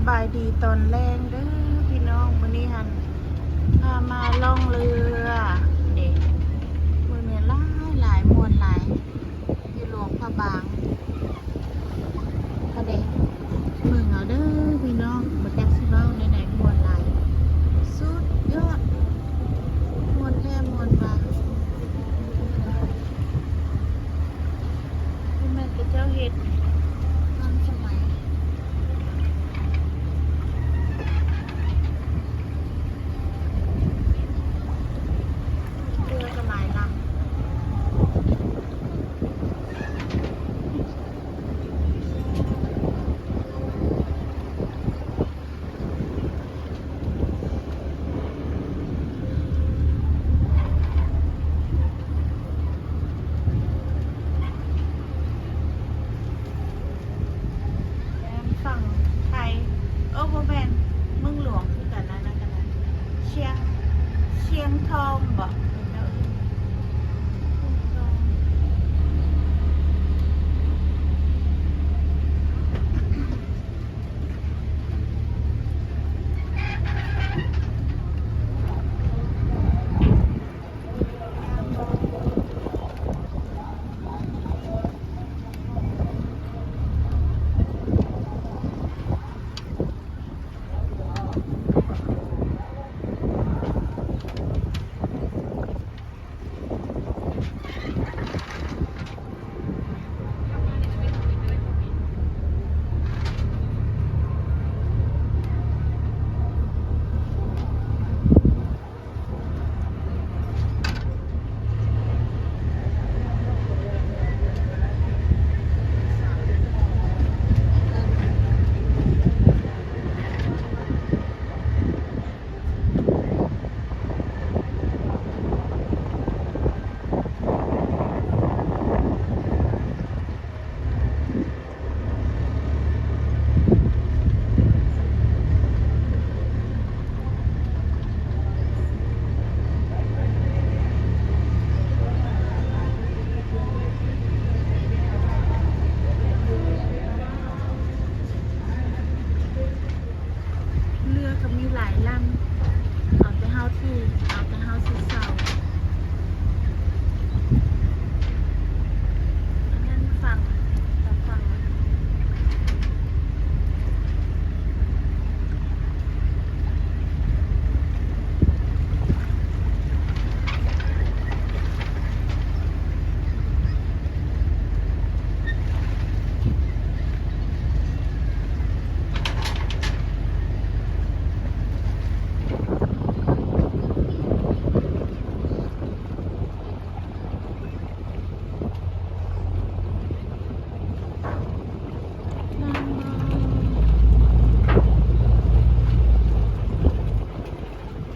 ສະບາຍດີຕອນແລງເດີພີ່ນ້ອງ ມື້ນີ້ຫັ້ນພາມາລ່ອງເຮືອເດ້ ມື້ນີ້ຫຼາຍໆ ມ່ວນຫຼາຍ ຢູ່ຫຼວງພະບາງ ເດ້ ເບິ່ງເອົາເດີພີ່ນ້ອງ ບໍ່ຈັກຊິເວົ້າແນວໃດ ມ່ວນຫຼາຍ ສຸດຍອດ ມ່ວນແທ້ມ່ວນວ່າ. ບໍ່ແມ່ນເຂົາເຈົ້າເຮັດທັນສະໄໝ ເຮືອກໍຫຼາຍລຳ. ແມ່ນຝັ່ງໄທ ເອີ ບໍ່ແມ່ນ ເມືອງຫຼວງຄືກັນ ອັນນັ້ນກໍໄດ້ ຊຽງ ຊຽງທອງບໍ? ເຮືອກໍມີຫຼາຍລຳ ເອົາແຕ່ເຮົາທີ່ ເອົາແຕ່ເຮົາຊິເຊົ່າ ອັນນັ້ນຝັ່ງ ກັບຝັ່ງ.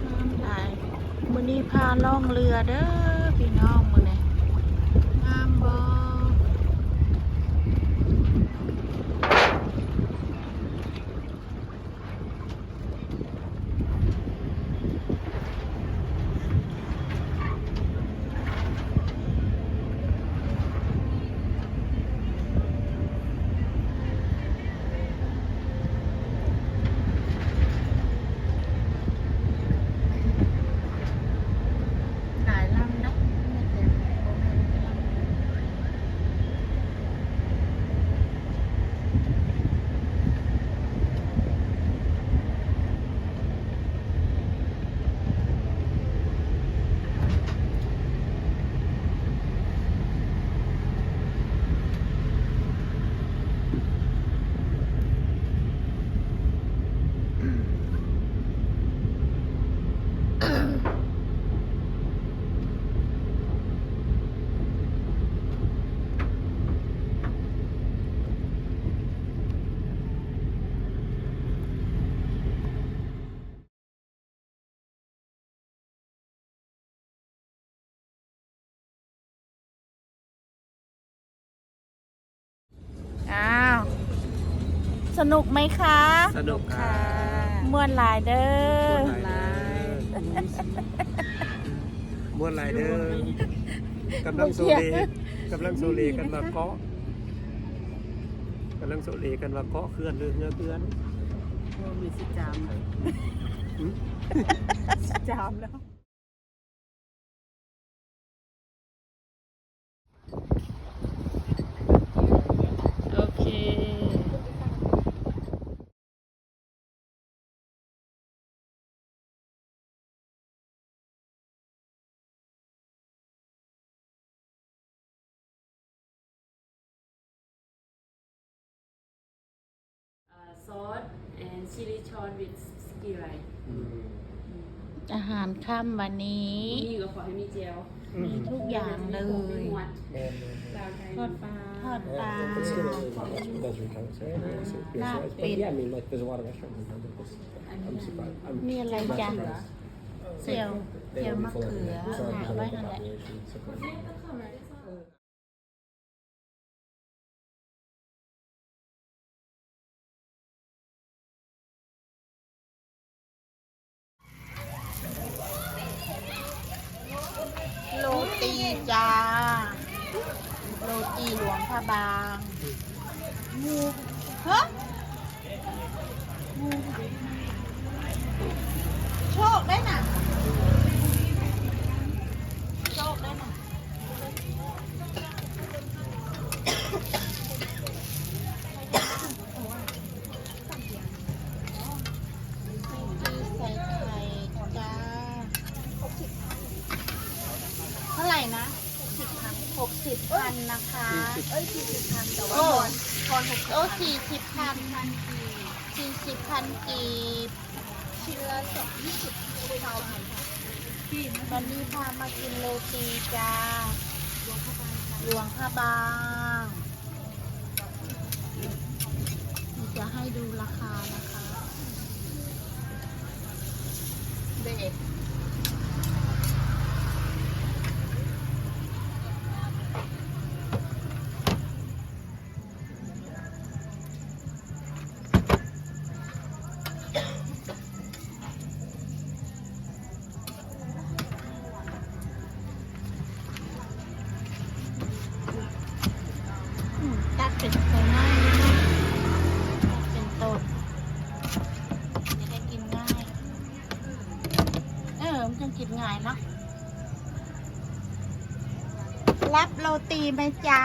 ງາມຫຼາຍ ມື້ນີ້ພາລ່ອງເຮືອເດີພີ່ນ້ອງ ມື້ນີ້ ງາມບໍ່? ຫຼາຍລຳເນາະ ບໍ່ແມ່ນແຕ່ລຳດຽວ. ອ້າວ ສະໜຸກໄໝຄະ? ສະໜຸກຄ່ະ ມ່ວນຫຼາຍເດີ ມ່ວນຫຼາຍເດີ ມ່ວນຫຼາຍເດີ ກຳລັງໂຊເລ ກຳລັງໂຊເລກັນວ່າເກາະ ກຳລັງໂຊເລກັນວ່າເກາະເຂື່ອນ ຫຼືເຮືອເຂື່ອນ. ໂອ້ ມີຊິຈາມແລ້ວ ຊິຈາມແລ້ວ. ໂອເຄ. ເອີ sauce and chili cheese with sticky rice. ອືມ ອືມ ອາຫານຄ່ຳວັນນີ້ ມີກໍຂໍໃຫ້ມີແຈ່ວ ມີທຸກຢ່າງເລີຍ ມີຄົບມີໝົດ ແມ່ນໆ ລາວໄທ ທອດປາ ທອດປາ ແມ່ນ ລາບເປັດ I'm surprised. I'm, I'm ມີອະໄລ ມະເຂືອ ຈະ ແຈ່ວ ແຈ່ວມະເຂືອ ຫາໄວ້ຫັ້ນແຫຼະ. ໂລຕີຈ້າ ໂລຕີຫຼວງພະບາງ. ຮະ? ໂຊກໄດ້ນະ ໂຊກໄດ້ນະ. ໃສ່ໄຂ່ຈ້າ ເທົ່າໃດນະ? ຫົກສິບພັນນະຄະ ເອີຍ ສີ່ສິບພັນ ແຕ່ວ່າທອນ ທອນຫົກສິບພັນ ໂອ້ ສີ່ສິບພັນ ສີ່ສິບພັນກີບ. ວັນນີ້ພາມາກິນໂລຕີຈ້າ ຫຼວງພະບາງ. ຈະໃຫ້ດູລາຄານະຄະ ເບກ. ຕັດເປັນໂຕນ້ອຍ ຕັດເປັນໂຕ ຈະໄດ້ກິນງ່າຍ. ເອີ ມັນຈັ່ງກິນງ່າຍເນາະ. ຮັບໂລຕີໄໝຈ໋າ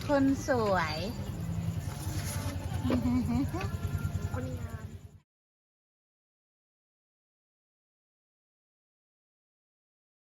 ຄົນສວຍ?